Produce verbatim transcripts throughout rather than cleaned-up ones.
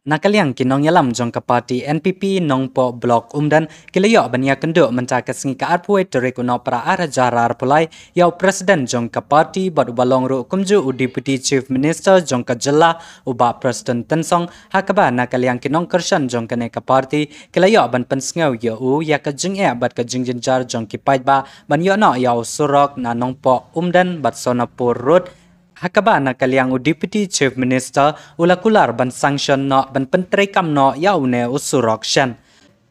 Na ka liang ki nongïalam jong ka party N P P Nongpoh Block Umden ki la ïoh ban ïakynduh mynta ka sngi ka arphew tarik u Nohprah ar hajar arphew lai ïa u president jong ka party bad uba long ruh kumjuh u deputy chief minister jong ka jylla u Bah Prestone Tynsong, ha kaba na ka liang ki nongkyrshan jong kane ka party ki la ïoh ban pynsngew ïa u ïa ka jingeh bad ka jingjynjar jong ki paidbah ban ïoh noh ïa u surok na Nongpoh Umden bad Sonapur Road. Ha kaba na ka liang u Deputy Chief Minister u la kular ban sanction noh ban pyntreikam noh ïa une u surok shen.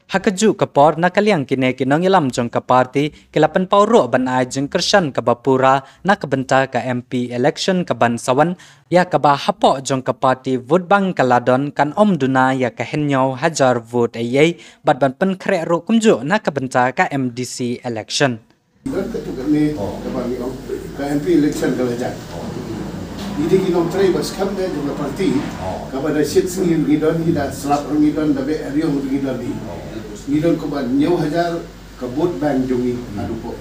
Ha kajuh ka por na ka liang kine ki nongïalam jong ka party ki la pynpaw ruh ban ai jingkyrshan kaba pura na ka bynta ka M P election kaban sa wan, ïa kaba hapoh jong ka party vote bank ka la don kan ym duna ïa ka hynñiew hajar vote eiei bad ban pynkhreh ruh kumjuh na ka bynta ka M D C election. Don katto katne kaba ngi ong ka M P election ka la jia. Ngi dei ki nongtrei ba skhem ne jong ka party kaba da shit sngi ngi don, ngi da slap ngi don, da beh riong ngi don hi. Ngi don kumba hynñiew hajar ka vote bank jong ngi haduh pok.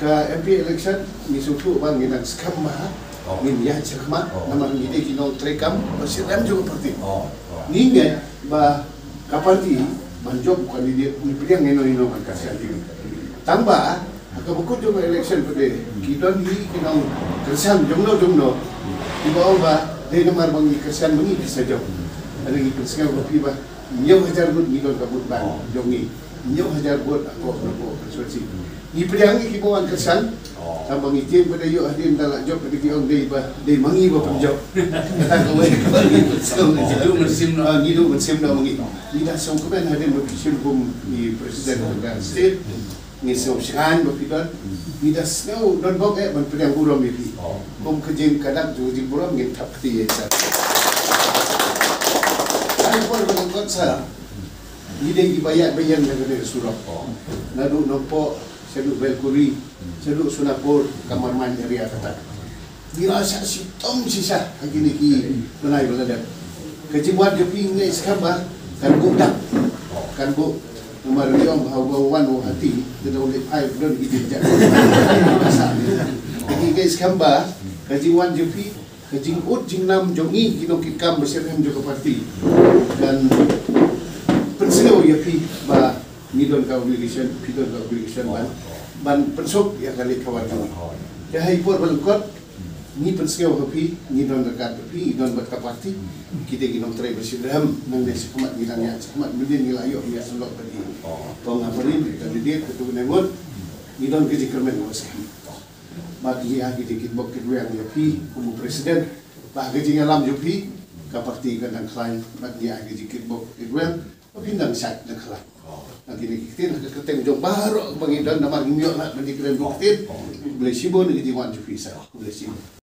Ka M P election ngi sngewthuh ba ngi dang skhem ba ngin ïa shakmat namar ngi dei ki nongtrei kam ba shit lem jong ka party. Ngi ngeit ba ka party ban jop u candidate ngi pdiang ïano ïano ban kyrshan ïa ngi. Tang ba ha kaba kut jong ka election pat de ki don hi ki nongkyrshan jongno jongno kiba ong ba dei namar ba ngi kyrshan ba ngi pisa jop. Hynrei ngi pynsngew ba phi ba hynñiew hajar ngut ngi don ka vote bank jong ngi. Hynñiew hajar vote hapoh hapoh constituency. Ngi pdiang ïa kiba wan kyrshan. Tang ba ngi tieng pat de ïoh hadien da la jop pat de ki ong dei ba dei ma ngi ba pynjop. Kata kawei kaba ngi pynsngew. Ngi duh mynsiem noh. Ah, ngi duh mynsiem noh ma ngi. Ngi da sngewkmen hadien ba phi shim kum i president jong ka state. Ngi sngew shngaiñ ba phi don. Ngi da sngew don bok eh ban pdiang burom ïa phi. Kum ka jingkadang jong ka jingburom ngin thap kti ïa ka. Ai por ba ngi kot sa. Ngi dei kiba ïaid ba ïeng na kane ka surok. Naduh Nongpoh shaduh Belkuri shaduh Sonapur, Kamarmaiñ area kata. Ngi la shah shitom shisha ha kine ki bnai ba la dep. Ka jingwan jong phi ngi ngeit skhem ba kan buh dak, kan buh. Namar ngi ong ba haba wan u hati ka dei u leit phai, don ki jingjia. Ngi ngeit skhem ba ka jingwan jong phi, ka jingud jingnam jong ngi ki nongkitkam ba syrhem jong ka party kan pynsngew ïa phi ba ngi don ka obligation, phi don ka obligation ban, ban pynsuk ïa ka leit ka wan jong ngi. Te ha i por ba lyngkot ngi pynsngew ha phi, ngi don ryngkat bad phi, ngi don bad ka party. Kita ki nongtrei ba syrhem, nangne shakhmat ngi dang ïaid shakhmat, mynnin ngi la ïoh ïa syllok bad i Kong Ampareen, candidate katto katne ngut. Ngi don ka jingkyrmen kaba skhem. Bad ngi ai ka jingkitbok kitrwiang ïa phi kum u president, ba ha ka jingïalam jong phi ka party kan dang khlaiñ. Bad ngi ai ka jingkitbok kitrwiang ba phin dang shait dang khlaiñ. Na kine ki ktien ha ka kyrteng jong baroh ba ngi don, namar ngim ïoh lad ban ïakren bun ktien. Khublei shibun ïa ka jingwan jong phi sir. Khublei shibun.